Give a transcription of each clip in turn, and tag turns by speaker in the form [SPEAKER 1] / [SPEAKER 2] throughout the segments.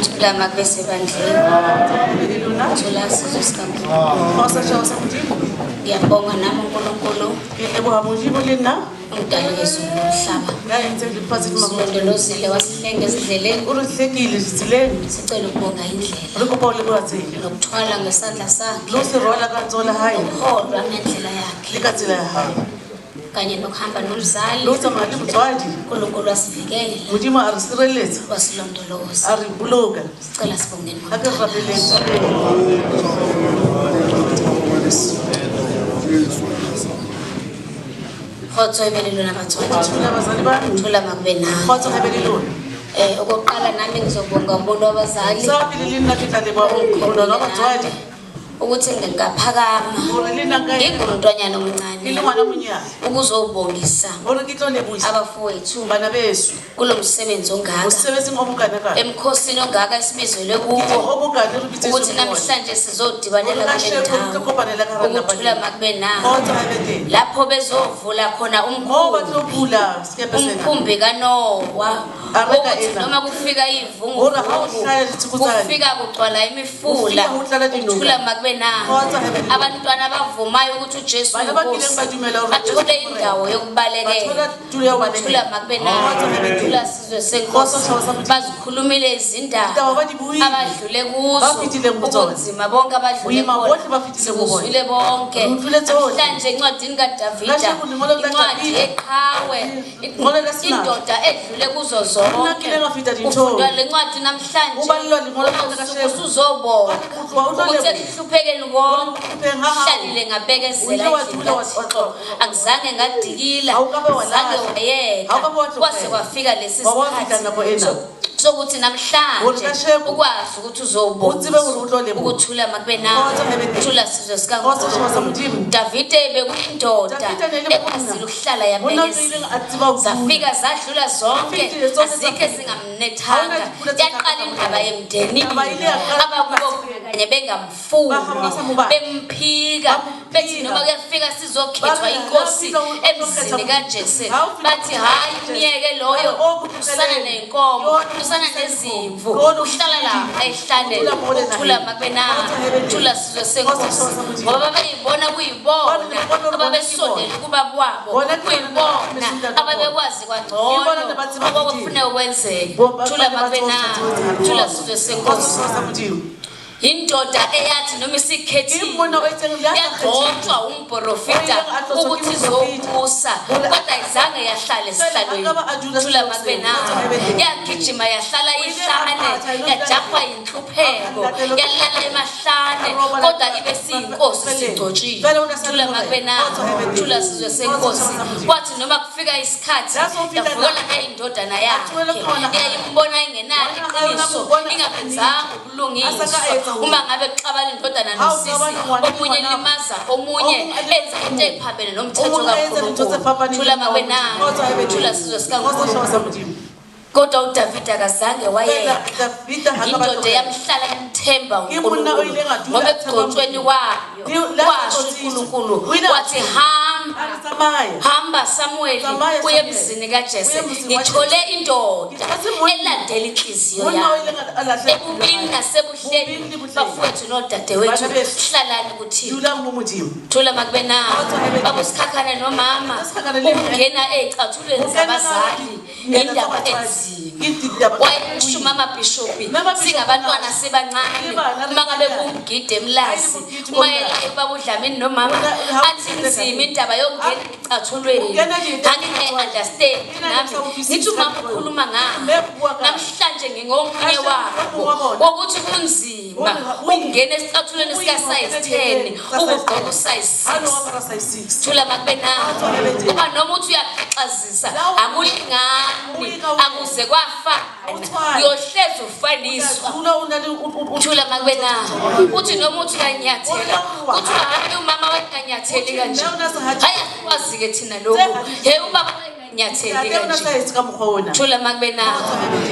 [SPEAKER 1] Thula makube sebandleni.
[SPEAKER 2] Be le lona.
[SPEAKER 1] Thula sizwe sikaNkulunkulu.
[SPEAKER 2] Kgotso setjhaba sa Modimo.
[SPEAKER 1] Ngiyabonga nami uNkulunkulu
[SPEAKER 2] Ke leboha Modimo le nna
[SPEAKER 1] umdali wezulu nomhlaba.
[SPEAKER 2] ya entseng lefatshe le mahodimo.
[SPEAKER 1] Silondolozile wasihlenga ezindleleni.
[SPEAKER 2] O re hlekile ditseleng.
[SPEAKER 1] Sicela ukubonga indlela
[SPEAKER 2] Re kopa ho leboha tsela.
[SPEAKER 1] nokuthwala ngesandla sakhe
[SPEAKER 2] Le ho se rwala ka letsoho la hae
[SPEAKER 1] nokuholwa ngendlela yakhe
[SPEAKER 2] le ka tsela ya hae.
[SPEAKER 1] kanye nokuhamba nomzali.
[SPEAKER 2] Le ho tsamaya le motswadi.
[SPEAKER 1] uNkulunkulu wasivikela
[SPEAKER 2] Modimo a re sireletsa,
[SPEAKER 1] wasilondoloza.
[SPEAKER 2] a re boloka.
[SPEAKER 1] Sicela sibongeni
[SPEAKER 2] Ha ke re
[SPEAKER 1] ngomthandazo.
[SPEAKER 2] rapeleng.
[SPEAKER 1] Kgotso ebe le lona batswadi.
[SPEAKER 2] Thula bazali ba me.
[SPEAKER 1] Thula makube nami.
[SPEAKER 2] Kgotso haebe le lona.
[SPEAKER 1] Okokuqala nami ngizobonga umbono wabazali.
[SPEAKER 2] Sa pele le nna ke tla leboha monwana wa batswadi.
[SPEAKER 1] Ukuthi ngingaphakama
[SPEAKER 2] Hore le nna nka
[SPEAKER 1] ngingumntwanyana
[SPEAKER 2] ke le
[SPEAKER 1] omncane
[SPEAKER 2] ngwana monyane.
[SPEAKER 1] ukuzobongisa
[SPEAKER 2] Hore ke tlo lebohisa
[SPEAKER 1] abafowethu
[SPEAKER 2] bana beso.
[SPEAKER 1] kulo msebenzi ongaka
[SPEAKER 2] Mosebetsing o bokanakana.
[SPEAKER 1] emkhosini ongaka esibizelwe
[SPEAKER 2] Ke
[SPEAKER 1] kuwo
[SPEAKER 2] o bokane re bitsetswe
[SPEAKER 1] ukuthi
[SPEAKER 2] ho ona.
[SPEAKER 1] namhlanje sizodibanela
[SPEAKER 2] Hore
[SPEAKER 1] kule
[SPEAKER 2] kasheko re tlo
[SPEAKER 1] ndawo
[SPEAKER 2] kopanela ka hara lelapa
[SPEAKER 1] ukuthula
[SPEAKER 2] lena.
[SPEAKER 1] makube nabo
[SPEAKER 2] Kgotso haebe teng.
[SPEAKER 1] lapho bezovula khona
[SPEAKER 2] Moo ba tlo
[SPEAKER 1] umkhumbi
[SPEAKER 2] bula sekepe sena.
[SPEAKER 1] umkhumbi kaNowa
[SPEAKER 2] Areka
[SPEAKER 1] ukuthi
[SPEAKER 2] ena.
[SPEAKER 1] noma kufika
[SPEAKER 2] Hore ha o
[SPEAKER 1] ivunguvungu
[SPEAKER 2] hlaya ditsokotsane.
[SPEAKER 1] kufika kugcwala imifula
[SPEAKER 2] Ho fika ho tlala dinoka.
[SPEAKER 1] ukuthula makube nabo
[SPEAKER 2] Kgotso haebe le lona.
[SPEAKER 1] abantwana abavumayo ukuthi uJesu
[SPEAKER 2] Bana ba
[SPEAKER 1] uyinkosi
[SPEAKER 2] kileng ba dumela hore Jesu
[SPEAKER 1] bathole
[SPEAKER 2] ke Morena.
[SPEAKER 1] indawo
[SPEAKER 2] Ba
[SPEAKER 1] yokubalekela
[SPEAKER 2] thola tulo ya ho
[SPEAKER 1] ukuthula
[SPEAKER 2] balehela.
[SPEAKER 1] makube
[SPEAKER 2] Kgotso
[SPEAKER 1] nabo
[SPEAKER 2] haebe teng.
[SPEAKER 1] thula sizwe senkosi
[SPEAKER 2] Kgotso setjhaba sa Modimo.
[SPEAKER 1] Bazikhulumile izindaba
[SPEAKER 2] Ditaba ba di buile.
[SPEAKER 1] Abadlule kuzo
[SPEAKER 2] Ba fetileng ho tsona.
[SPEAKER 1] Ubunzima bonke abadlule
[SPEAKER 2] Boima
[SPEAKER 1] bona
[SPEAKER 2] bohle ba fetileng ho bona.
[SPEAKER 1] Sikuzwile bonke
[SPEAKER 2] Re utlwile tsohle.
[SPEAKER 1] Namhlanje encwadini kaDavida
[SPEAKER 2] Kasheko lengolong la
[SPEAKER 1] incwadi
[SPEAKER 2] Davida.
[SPEAKER 1] eqhawe
[SPEAKER 2] Lengolo la senatla.
[SPEAKER 1] Indoda edlule kuzo
[SPEAKER 2] Monna
[SPEAKER 1] zonke
[SPEAKER 2] kileng a feta dinthong.
[SPEAKER 1] Ufundwa le ncwadi namhlanje
[SPEAKER 2] O ballwa lengolo la
[SPEAKER 1] Uma
[SPEAKER 2] kasheko.
[SPEAKER 1] usuzobonga
[SPEAKER 2] O tloha o tlo
[SPEAKER 1] ukuthi
[SPEAKER 2] leboha.
[SPEAKER 1] ekuhluphekeni konke
[SPEAKER 2] Hlopheng ha hao.
[SPEAKER 1] Hlalile
[SPEAKER 2] O
[SPEAKER 1] ngabekezela
[SPEAKER 2] ile wa
[SPEAKER 1] endlini
[SPEAKER 2] dula wa-
[SPEAKER 1] kaThixo
[SPEAKER 2] wa-
[SPEAKER 1] akuzange ngadikila
[SPEAKER 2] Ha o ka ba wa
[SPEAKER 1] zange
[SPEAKER 2] lahla.
[SPEAKER 1] wayeka
[SPEAKER 2] Ha o ka ba wa tlohela.
[SPEAKER 1] Kwase kwafika lesi
[SPEAKER 2] Wa wa fihla
[SPEAKER 1] sikhathi
[SPEAKER 2] nako ena.
[SPEAKER 1] Sokuthi
[SPEAKER 2] Hore
[SPEAKER 1] namhlanje
[SPEAKER 2] kasheko
[SPEAKER 1] ukwazi ukuthi
[SPEAKER 2] o tsebe hore o tlo
[SPEAKER 1] uzobonga
[SPEAKER 2] leboha.
[SPEAKER 1] Ukuthula makube nawe
[SPEAKER 2] Kgotso haebe teng.
[SPEAKER 1] Thula sizwe
[SPEAKER 2] Kgotso setjhaba sa
[SPEAKER 1] sikaNkulunkulu
[SPEAKER 2] Modimo.
[SPEAKER 1] Davide bekuyindoda
[SPEAKER 2] Davide ne le
[SPEAKER 1] ekwazile
[SPEAKER 2] monna.
[SPEAKER 1] ukuhlala
[SPEAKER 2] Monna o
[SPEAKER 1] yabekezela
[SPEAKER 2] ileng a tseba ho dula.
[SPEAKER 1] Zafika zadlula zonke
[SPEAKER 2] Fetile tsohle tsa
[SPEAKER 1] azikho
[SPEAKER 2] feta. Ha
[SPEAKER 1] ezingamnethanga
[SPEAKER 2] hona dipula tse
[SPEAKER 1] Yaqala
[SPEAKER 2] ka
[SPEAKER 1] indaba yemndenini
[SPEAKER 2] Taba ile ya qala
[SPEAKER 1] abakubo kanye bengamfuni
[SPEAKER 2] Ba ha ba sa mo batla.
[SPEAKER 1] bemphika
[SPEAKER 2] Ba mo
[SPEAKER 1] bethi noma
[SPEAKER 2] phika.
[SPEAKER 1] kuyafika sizokhethwa
[SPEAKER 2] Ba re,
[SPEAKER 1] inkosi
[SPEAKER 2] ha o fihla o tlo
[SPEAKER 1] emzini
[SPEAKER 2] kgetha
[SPEAKER 1] kaJese
[SPEAKER 2] Ha o fihla
[SPEAKER 1] bathi hayi myeke loyo
[SPEAKER 2] Ba re, o
[SPEAKER 1] usana
[SPEAKER 2] kgutleleng.
[SPEAKER 1] ney'nkomo
[SPEAKER 2] Yona
[SPEAKER 1] usana nezimvu
[SPEAKER 2] Yona
[SPEAKER 1] uhlala lapha ehlane
[SPEAKER 2] Uthula mole
[SPEAKER 1] uthula
[SPEAKER 2] naheng.
[SPEAKER 1] makube na
[SPEAKER 2] Kgotso haebe teng.
[SPEAKER 1] uthula sizwe
[SPEAKER 2] Kgotso
[SPEAKER 1] senkosi
[SPEAKER 2] setjhaba sa Modimo.
[SPEAKER 1] Ngoba babeyibona kuyibona
[SPEAKER 2] Ba re, bona hore bona ke
[SPEAKER 1] ababesondele kuba kwabo
[SPEAKER 2] Bona ke bona
[SPEAKER 1] kuyibona
[SPEAKER 2] ba
[SPEAKER 1] ababekwazi
[SPEAKER 2] Ke bona
[SPEAKER 1] kwangcono
[SPEAKER 2] ne ba tseba
[SPEAKER 1] okwakufuneka kwenzeke
[SPEAKER 2] Bo- ba-
[SPEAKER 1] thula
[SPEAKER 2] ba ne ba
[SPEAKER 1] makube
[SPEAKER 2] tseba
[SPEAKER 1] na
[SPEAKER 2] ho tshwatsa
[SPEAKER 1] thula
[SPEAKER 2] tshwatsa.
[SPEAKER 1] sizwe
[SPEAKER 2] Kgotso
[SPEAKER 1] senkosi
[SPEAKER 2] setjhaba sa Modimo.
[SPEAKER 1] Indoda eyathi noma
[SPEAKER 2] Ke
[SPEAKER 1] isikhethile
[SPEAKER 2] monna o itseng le ha sa kgethile.
[SPEAKER 1] Yagcotshwa umprofita
[SPEAKER 2] O ileng a tlotswa ke
[SPEAKER 1] ukuthi
[SPEAKER 2] moprofeta.
[SPEAKER 1] izobusa
[SPEAKER 2] Hore a-
[SPEAKER 1] kodwa ayizange yahlala esihlalweni
[SPEAKER 2] Fela, a ka ba a dula
[SPEAKER 1] thula
[SPEAKER 2] setulong
[SPEAKER 1] makube
[SPEAKER 2] seo.
[SPEAKER 1] na
[SPEAKER 2] Kgotso haebe teng.
[SPEAKER 1] Yagijima yahlala
[SPEAKER 2] O ile a
[SPEAKER 1] ihlane
[SPEAKER 2] matha, ilo
[SPEAKER 1] yajahwa yinhlupheko
[SPEAKER 2] A latelwa ke-
[SPEAKER 1] yalala emahlane
[SPEAKER 2] A robala
[SPEAKER 1] kodwa
[SPEAKER 2] ka-
[SPEAKER 1] ibe siyinkosi
[SPEAKER 2] feleng.
[SPEAKER 1] sigcotshile
[SPEAKER 2] Fela o ne a sa
[SPEAKER 1] thula
[SPEAKER 2] le
[SPEAKER 1] makube
[SPEAKER 2] morena.
[SPEAKER 1] na
[SPEAKER 2] Kgotso haebe teng.
[SPEAKER 1] thula sizwe
[SPEAKER 2] Kgotso
[SPEAKER 1] senkosi
[SPEAKER 2] setjhaba sa Modimo.
[SPEAKER 1] Kwathi noma kufika isikhathi
[SPEAKER 2] La so fihla
[SPEAKER 1] yavukela
[SPEAKER 2] nako.
[SPEAKER 1] neyindodana
[SPEAKER 2] A
[SPEAKER 1] yakhe
[SPEAKER 2] tsohela khona hape.
[SPEAKER 1] Yayimbona ingenalo
[SPEAKER 2] Bona ha yona
[SPEAKER 1] iqiniso
[SPEAKER 2] mo bona
[SPEAKER 1] ingabenzanga
[SPEAKER 2] A
[SPEAKER 1] ubulungiswa
[SPEAKER 2] sa ka etsa ho-
[SPEAKER 1] uma ngabe kuxabana indodana
[SPEAKER 2] Ha o
[SPEAKER 1] nosisi
[SPEAKER 2] qabana ngwana le
[SPEAKER 1] omunye
[SPEAKER 2] ngwanabo.
[SPEAKER 1] limaza omunye
[SPEAKER 2] O mong a le
[SPEAKER 1] enza into ephambene nomthetho
[SPEAKER 2] O mong a etsa dintho tse
[SPEAKER 1] kaNkulunkulu
[SPEAKER 2] fapaneng
[SPEAKER 1] thula
[SPEAKER 2] le molao wa
[SPEAKER 1] makube na
[SPEAKER 2] Modimo. Kgotso haebe teng.
[SPEAKER 1] thula sizwe
[SPEAKER 2] Kgotso setjhaba sa
[SPEAKER 1] sikaNkulunkulu
[SPEAKER 2] Modimo.
[SPEAKER 1] Kodwa uDavide akazange
[SPEAKER 2] Fela
[SPEAKER 1] wayeka
[SPEAKER 2] Davida ha ka ba
[SPEAKER 1] indoda
[SPEAKER 2] tlohela.
[SPEAKER 1] yamhlala yamthemba
[SPEAKER 2] Ke monna o
[SPEAKER 1] uNkulunkulu
[SPEAKER 2] ileng a dula
[SPEAKER 1] ngoba
[SPEAKER 2] a tshepa
[SPEAKER 1] ekugcotshweni
[SPEAKER 2] Modimo.
[SPEAKER 1] kwayo
[SPEAKER 2] La
[SPEAKER 1] kwasho
[SPEAKER 2] tlotsitswe.
[SPEAKER 1] uNkulunkulu
[SPEAKER 2] O ile a
[SPEAKER 1] wathi hamba
[SPEAKER 2] A re tsamaya.
[SPEAKER 1] Hamba Samuel
[SPEAKER 2] Tsamaya,
[SPEAKER 1] uye
[SPEAKER 2] Samuel.
[SPEAKER 1] emzini kaJese
[SPEAKER 2] Uye emzini wa
[SPEAKER 1] ngithole indoda
[SPEAKER 2] Ngithole monna.
[SPEAKER 1] elandela inhliziyo
[SPEAKER 2] Monna o
[SPEAKER 1] yami
[SPEAKER 2] ileng a lahlela
[SPEAKER 1] ebubini nasebuhleni
[SPEAKER 2] Bobini le bohleng.
[SPEAKER 1] Bafowethu nodadewethu
[SPEAKER 2] Bana beso.
[SPEAKER 1] hlalani kuThixo
[SPEAKER 2] Dulang ho Modimo.
[SPEAKER 1] Thula makube na
[SPEAKER 2] Kgotso haebe teng.
[SPEAKER 1] baba uSikhakhane nomama
[SPEAKER 2] Sikhakhane le mme.
[SPEAKER 1] ukungena ey'cathulweni
[SPEAKER 2] Ho kena
[SPEAKER 1] zabazali
[SPEAKER 2] ka
[SPEAKER 1] indaba
[SPEAKER 2] batswadi.
[SPEAKER 1] enzima
[SPEAKER 2] Ke ditaba
[SPEAKER 1] Wayesho umama Bishop
[SPEAKER 2] Mama Bishop
[SPEAKER 1] singabantwana sibancane
[SPEAKER 2] Le bana re
[SPEAKER 1] uma ngabe
[SPEAKER 2] banyane.
[SPEAKER 1] kumgidi emlazi
[SPEAKER 2] Hayi, mgidi
[SPEAKER 1] uma
[SPEAKER 2] komlazi.
[SPEAKER 1] ubaba uDlamini nomama
[SPEAKER 2] Una- ha-
[SPEAKER 1] athi nzima indaba yokungena ecathulweni
[SPEAKER 2] Ungena nje-
[SPEAKER 1] ngangingayi-understand
[SPEAKER 2] Ina
[SPEAKER 1] nami
[SPEAKER 2] ngisawuvisisa
[SPEAKER 1] ngithi umama
[SPEAKER 2] kakhulu.
[SPEAKER 1] ukhuluma ngami
[SPEAKER 2] Mme bua ka-
[SPEAKER 1] namhlanje ngingomunye
[SPEAKER 2] Kasheko
[SPEAKER 1] wabo
[SPEAKER 2] omunye wa bona.
[SPEAKER 1] wokuthi kunzima
[SPEAKER 2] Hore
[SPEAKER 1] ukungena esicathulweni
[SPEAKER 2] Uyima,
[SPEAKER 1] sika-size
[SPEAKER 2] ukena
[SPEAKER 1] 10
[SPEAKER 2] dieteng tsa size
[SPEAKER 1] ukugqoka
[SPEAKER 2] 10.
[SPEAKER 1] u-size
[SPEAKER 2] Ha no
[SPEAKER 1] 6
[SPEAKER 2] apara size 6.
[SPEAKER 1] Thula makube na
[SPEAKER 2] Kgotso haebe teng.
[SPEAKER 1] ngoba noma uthi uyaqhaxazisa
[SPEAKER 2] La o-
[SPEAKER 1] akulingani
[SPEAKER 2] Uyika o-
[SPEAKER 1] akuze kwafana
[SPEAKER 2] Awutshwani.
[SPEAKER 1] uyohlezi ufaniswa
[SPEAKER 2] Dula o na le o- o-
[SPEAKER 1] Thula makube na uthi noma uthi uyanyathela
[SPEAKER 2] Uthi
[SPEAKER 1] uthi hayi umama wayenganyatheli
[SPEAKER 2] Uthi
[SPEAKER 1] kanje
[SPEAKER 2] mme o na sa hathe-
[SPEAKER 1] hayi asikwazi-ke thina lokhu
[SPEAKER 2] Tse hathe-
[SPEAKER 1] he ubaba wayenganyatheli
[SPEAKER 2] Ntate o na
[SPEAKER 1] kanje
[SPEAKER 2] sa etse ka mokgwa ona.
[SPEAKER 1] Thula makube na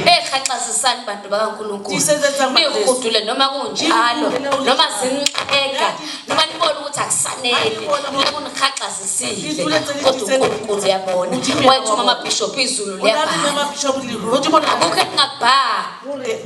[SPEAKER 1] ehaxazisani bantu bakaNkulunkulu
[SPEAKER 2] Tiisetsetsang bana beso.
[SPEAKER 1] nihudule noma kunjalo noma zinxega noma nibone ukuthi akusanele lekunihaxazisile kodwa uNkulunkulu uyabona wayethi umama Bishop izulu
[SPEAKER 2] O na le
[SPEAKER 1] liyabhala
[SPEAKER 2] mama Bishop le Modimo o na-
[SPEAKER 1] akukho ekungakubhala
[SPEAKER 2] Hore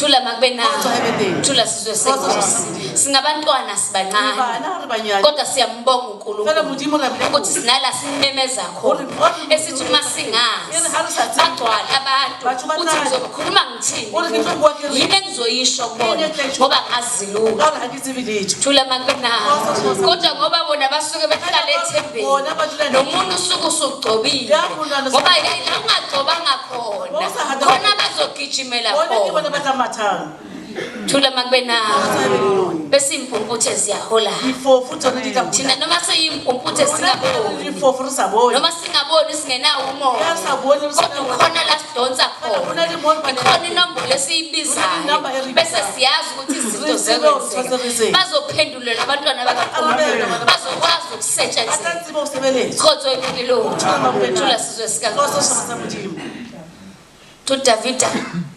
[SPEAKER 1] Thula makube na.
[SPEAKER 2] Kgotso ha ebe teng.
[SPEAKER 1] Thula sizwe
[SPEAKER 2] Kgotso
[SPEAKER 1] senkosi.
[SPEAKER 2] Modimo.
[SPEAKER 1] Singabantwana
[SPEAKER 2] Re
[SPEAKER 1] sibancane.
[SPEAKER 2] bana re banyane.
[SPEAKER 1] Kodwa siyambonga
[SPEAKER 2] Fela
[SPEAKER 1] uNkulunkulu
[SPEAKER 2] Modimo re a mo leboha.
[SPEAKER 1] ukuthi sinala simemeza khona
[SPEAKER 2] Hore- hore-
[SPEAKER 1] esithi uma singazi
[SPEAKER 2] E re ha re sa tsebe.
[SPEAKER 1] bagcwale abantu
[SPEAKER 2] Batho ba
[SPEAKER 1] uthi
[SPEAKER 2] tlale.
[SPEAKER 1] ngizokhuluma ngithini
[SPEAKER 2] O re ke tlo bua ke reng?
[SPEAKER 1] yini engizoyisho kubona
[SPEAKER 2] Yini engizoyisho?
[SPEAKER 1] ngoba ngazi lutho.
[SPEAKER 2] Ka hore ha ke tsebe letho.
[SPEAKER 1] Thula makube na.
[SPEAKER 2] Kgotso.
[SPEAKER 1] Kodwa ngoba bona basuke behlale ethembeni
[SPEAKER 2] Bona ba dula
[SPEAKER 1] nomuntu usuke usugcobile
[SPEAKER 2] Ya, khona lo-
[SPEAKER 1] ngoba la ungagcobanga khona
[SPEAKER 2] Wa o sa hata-
[SPEAKER 1] khona bazogijimela
[SPEAKER 2] Bona ke bona
[SPEAKER 1] khona.
[SPEAKER 2] ba tla mathang.
[SPEAKER 1] Thula makube na.
[SPEAKER 2] Kgotso ha ebe le lona.
[SPEAKER 1] Bese impumputhe ziyahola.
[SPEAKER 2] Difofu tsona di tla
[SPEAKER 1] Thina
[SPEAKER 2] hola.
[SPEAKER 1] noma siyimpumputhe
[SPEAKER 2] Rona re
[SPEAKER 1] singaboni
[SPEAKER 2] difofu re sa bone.
[SPEAKER 1] noma singaboni singenawo umoya
[SPEAKER 2] Ya sa bone re
[SPEAKER 1] kodwa
[SPEAKER 2] sena
[SPEAKER 1] ukhona la sidonsa
[SPEAKER 2] Fela
[SPEAKER 1] khona,
[SPEAKER 2] ho na le mo re
[SPEAKER 1] ikhona inombolo esiyibizayo
[SPEAKER 2] Ho na le number e re
[SPEAKER 1] bese
[SPEAKER 2] bitsang.
[SPEAKER 1] siyazi ukuthi izinto
[SPEAKER 2] Re tsebe hore
[SPEAKER 1] zekwenzeka.
[SPEAKER 2] tshwanetse re etseng.
[SPEAKER 1] Bazophendulela abantwana bakaNkulunkulu,
[SPEAKER 2] Arabela bana ba-
[SPEAKER 1] bazokwazi
[SPEAKER 2] Ba
[SPEAKER 1] ukusetshenziswa.
[SPEAKER 2] tla tseba ho sebeletswa.
[SPEAKER 1] Khotso empilweni.
[SPEAKER 2] Thula makube na.
[SPEAKER 1] Thula sizwe
[SPEAKER 2] Kgotso
[SPEAKER 1] sikaNkosi.
[SPEAKER 2] setjhaba sa Modimo.
[SPEAKER 1] UDavida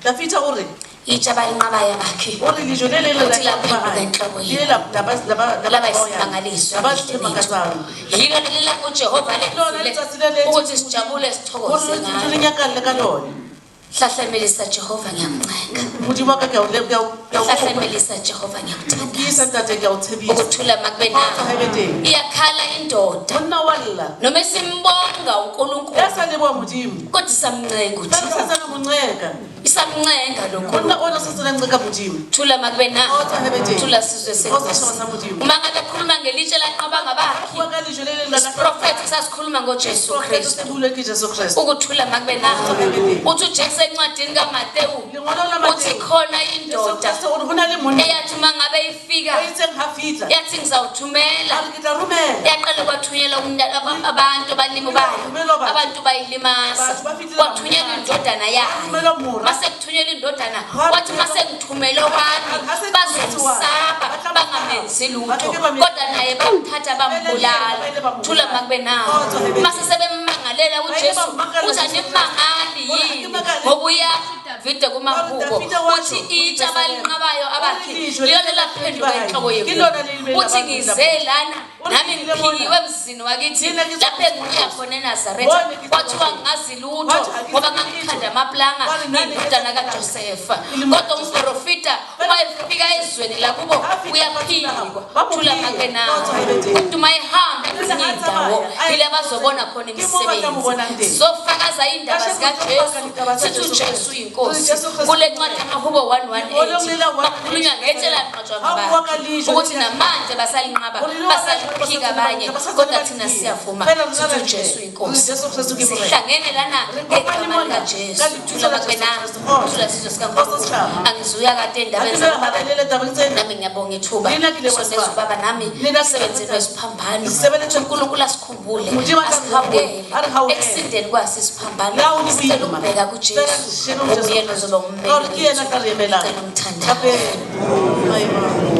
[SPEAKER 2] Dafita o re
[SPEAKER 1] itshe abalinqabayo abakhe
[SPEAKER 2] o re lejwe le leng le
[SPEAKER 1] Uthi
[SPEAKER 2] la
[SPEAKER 1] laphenduka inhloko
[SPEAKER 2] le
[SPEAKER 1] yenu.
[SPEAKER 2] la la ba la ba la
[SPEAKER 1] laba
[SPEAKER 2] ba
[SPEAKER 1] isimangaliso
[SPEAKER 2] la ba se makatsang.
[SPEAKER 1] Yilo leli langa uJehova
[SPEAKER 2] Lona
[SPEAKER 1] lenzile
[SPEAKER 2] letsatsi le le
[SPEAKER 1] ukuthi sijabule sithokoze
[SPEAKER 2] Hore re
[SPEAKER 1] ngalo.
[SPEAKER 2] nyakalle ka lona.
[SPEAKER 1] Hlahlemelisa Jehova ngiyakuncenga.
[SPEAKER 2] Modimo wa ka ke a o le- ke a o ke a o kopa.
[SPEAKER 1] Hlahlemelisa Jehova ngiyakuthandaza.
[SPEAKER 2] Tiisa ntate ke a o tshepisa.
[SPEAKER 1] Ukuthula makube
[SPEAKER 2] Kgotso ha
[SPEAKER 1] nawe.
[SPEAKER 2] ebe teng.
[SPEAKER 1] Iyakhala indoda
[SPEAKER 2] Monna wa lla.
[SPEAKER 1] noma esimbonga uNkulunkulu
[SPEAKER 2] Ya sa leboha Modimo.
[SPEAKER 1] kodwa isamncenga
[SPEAKER 2] Fela
[SPEAKER 1] uThixo.
[SPEAKER 2] re sa tsana mo nqeka.
[SPEAKER 1] Isamncenga lo
[SPEAKER 2] Monna
[SPEAKER 1] Nkulunkulu.
[SPEAKER 2] ona sa tsana nqeka Modimo.
[SPEAKER 1] Thula makube nawe.
[SPEAKER 2] Kgotso ha ebe teng.
[SPEAKER 1] Thula sizwe
[SPEAKER 2] Kgotso
[SPEAKER 1] senkosi.
[SPEAKER 2] setjhaba sa Modimo.
[SPEAKER 1] Uma ngabe khuluma ngelitshe laqabanga abakhi
[SPEAKER 2] Bua ka lejwe le leng la
[SPEAKER 1] isiprofetho sasikhuluma ngoJesu
[SPEAKER 2] Profeto
[SPEAKER 1] Kristu.
[SPEAKER 2] se builwe ke Jesu Kreste.
[SPEAKER 1] Ukuthula makube nawe. Uthi uJesu encwadini kaMatewu
[SPEAKER 2] Lengolo la
[SPEAKER 1] uthi
[SPEAKER 2] Mateo.
[SPEAKER 1] khona
[SPEAKER 2] Jesu
[SPEAKER 1] indoda
[SPEAKER 2] Kreste o re ho na le monna
[SPEAKER 1] eyathi uma ngabe ifika
[SPEAKER 2] o itseng ha fihla.
[SPEAKER 1] yathi ngizawuthumela
[SPEAKER 2] A re ke tla romela.
[SPEAKER 1] yaqala kwathunyelwa abantu abalimi bayo
[SPEAKER 2] Kwathunyelwa batho.
[SPEAKER 1] abantu bayilimaza
[SPEAKER 2] Batho ba fihlile
[SPEAKER 1] kwathunyelwa indodana yayo
[SPEAKER 2] Kwathunyelwa mora.
[SPEAKER 1] mase kuthunyelwa indodana
[SPEAKER 2] Hwa-
[SPEAKER 1] wathi mase ngithumele owami
[SPEAKER 2] Ha se
[SPEAKER 1] bazomsaba
[SPEAKER 2] Ba tla mo
[SPEAKER 1] bangamenzi
[SPEAKER 2] Ba
[SPEAKER 1] lutho
[SPEAKER 2] ke ke ba me-
[SPEAKER 1] kodwa naye bamthatha bambulala.
[SPEAKER 2] Ba ile ba mo
[SPEAKER 1] Thula
[SPEAKER 2] bolaya.
[SPEAKER 1] makube nawo.
[SPEAKER 2] Kgotso ha ebe
[SPEAKER 1] Mase sebemmangalela
[SPEAKER 2] Ba ile
[SPEAKER 1] uJesu
[SPEAKER 2] ba mmangalela
[SPEAKER 1] uthi
[SPEAKER 2] Jesu Kreste.
[SPEAKER 1] animmangali
[SPEAKER 2] Hore ha ke
[SPEAKER 1] yini
[SPEAKER 2] makale.
[SPEAKER 1] ngoba uyasho uDavide kumahubo
[SPEAKER 2] Davida washo,
[SPEAKER 1] uthi itshe abalinqabayo abakhi
[SPEAKER 2] Lelizwe
[SPEAKER 1] liyona laphenduka inhloko
[SPEAKER 2] Ke lona le
[SPEAKER 1] yeguma.
[SPEAKER 2] le
[SPEAKER 1] Uthi
[SPEAKER 2] la-
[SPEAKER 1] ngize lana
[SPEAKER 2] Ore
[SPEAKER 1] nami
[SPEAKER 2] ke ile
[SPEAKER 1] ngiphikiwe
[SPEAKER 2] mona.
[SPEAKER 1] emzini wakithi
[SPEAKER 2] Nina ke
[SPEAKER 1] lapho engiya khona eNazaretha
[SPEAKER 2] Bone ke
[SPEAKER 1] kwathiwa ngingazi lutho
[SPEAKER 2] Wathi ha ke
[SPEAKER 1] ngoba
[SPEAKER 2] tsebe
[SPEAKER 1] ngangikhanda
[SPEAKER 2] letho.
[SPEAKER 1] amaplanga
[SPEAKER 2] Wa re nna ne ke
[SPEAKER 1] ngiyindodana
[SPEAKER 2] sa-
[SPEAKER 1] kaJosefa.
[SPEAKER 2] E le mo-
[SPEAKER 1] Kodwa umprofita uma efika ezweni lakubo
[SPEAKER 2] Ha fihla
[SPEAKER 1] uyaphikwa.
[SPEAKER 2] ba mo
[SPEAKER 1] Thula
[SPEAKER 2] phika.
[SPEAKER 1] makube nawe.
[SPEAKER 2] Kgotso ha ebe teng.
[SPEAKER 1] Kodwa uma ehamba
[SPEAKER 2] Fela
[SPEAKER 1] kwezinye
[SPEAKER 2] ha
[SPEAKER 1] iy'ndawo
[SPEAKER 2] tsamaya, a ye-
[SPEAKER 1] yile bazobona khona
[SPEAKER 2] Ke moo ba tla mo
[SPEAKER 1] imisebenzi.
[SPEAKER 2] bonang teng.
[SPEAKER 1] Sizofakaza iy'ndaba
[SPEAKER 2] Kasheko
[SPEAKER 1] zikaJesu
[SPEAKER 2] tlo paka ditaba tsa
[SPEAKER 1] sithi
[SPEAKER 2] Jesu
[SPEAKER 1] uJesu
[SPEAKER 2] Kreste.
[SPEAKER 1] uyinkosi.
[SPEAKER 2] Hore Jesu Kreste
[SPEAKER 1] Kule ncwadi yamaHubo
[SPEAKER 2] Lengolong le la
[SPEAKER 1] 118 bakhulunywa ngetshe lanqatshwa
[SPEAKER 2] Ha o bua ka
[SPEAKER 1] ngabakhi
[SPEAKER 2] lejwe
[SPEAKER 1] ukuthi
[SPEAKER 2] le-
[SPEAKER 1] namanje basalinqaba
[SPEAKER 2] Hore le
[SPEAKER 1] basaliphika abanye
[SPEAKER 2] ba sa tsebe
[SPEAKER 1] kodwa
[SPEAKER 2] ba
[SPEAKER 1] thina
[SPEAKER 2] lephika.
[SPEAKER 1] siyavuma
[SPEAKER 2] Fela rona
[SPEAKER 1] sithi
[SPEAKER 2] ra
[SPEAKER 1] uJesu
[SPEAKER 2] dumela.
[SPEAKER 1] uyinkosi.
[SPEAKER 2] Hore Jesu Kreste ke Morena.
[SPEAKER 1] Sihlangene lana
[SPEAKER 2] Re kopane
[SPEAKER 1] ngegama
[SPEAKER 2] mona
[SPEAKER 1] likaJesu.
[SPEAKER 2] ka lebitso
[SPEAKER 1] Thula
[SPEAKER 2] la
[SPEAKER 1] makube
[SPEAKER 2] Jesu
[SPEAKER 1] nawe.
[SPEAKER 2] Kreste. Kgotso.
[SPEAKER 1] Thula sizwe
[SPEAKER 2] Kgotso
[SPEAKER 1] sikaNkulunkulu.
[SPEAKER 2] setjhaba.
[SPEAKER 1] Angizuya kade
[SPEAKER 2] Ha
[SPEAKER 1] endabeni
[SPEAKER 2] ke no
[SPEAKER 1] zabobaba.
[SPEAKER 2] habelele tabeng tsena.
[SPEAKER 1] Nami ngiyabonga ithuba.
[SPEAKER 2] Nina ke leboha
[SPEAKER 1] Sondeza
[SPEAKER 2] sebaka.
[SPEAKER 1] ubaba nami
[SPEAKER 2] Nina ke
[SPEAKER 1] sebenzeni
[SPEAKER 2] leboha
[SPEAKER 1] wesiphambano.
[SPEAKER 2] Sebeletsa-
[SPEAKER 1] uNkulunkulu asikhumbule
[SPEAKER 2] Modimo a tla re
[SPEAKER 1] asihawukele
[SPEAKER 2] hopole, a re hauhele.
[SPEAKER 1] ekusindeni kwaso isiphambano.
[SPEAKER 2] La o le
[SPEAKER 1] Sicela
[SPEAKER 2] boima.
[SPEAKER 1] ukubheka
[SPEAKER 2] Fela
[SPEAKER 1] kuJesu
[SPEAKER 2] re shebe ho Jesu
[SPEAKER 1] nguyena
[SPEAKER 2] Kreste.
[SPEAKER 1] ozoba ummeli
[SPEAKER 2] Ka hore ke yena
[SPEAKER 1] wethu.
[SPEAKER 2] a tla re emelang.
[SPEAKER 1] Ngicela umthandazo.
[SPEAKER 2] Thapelo. Maima.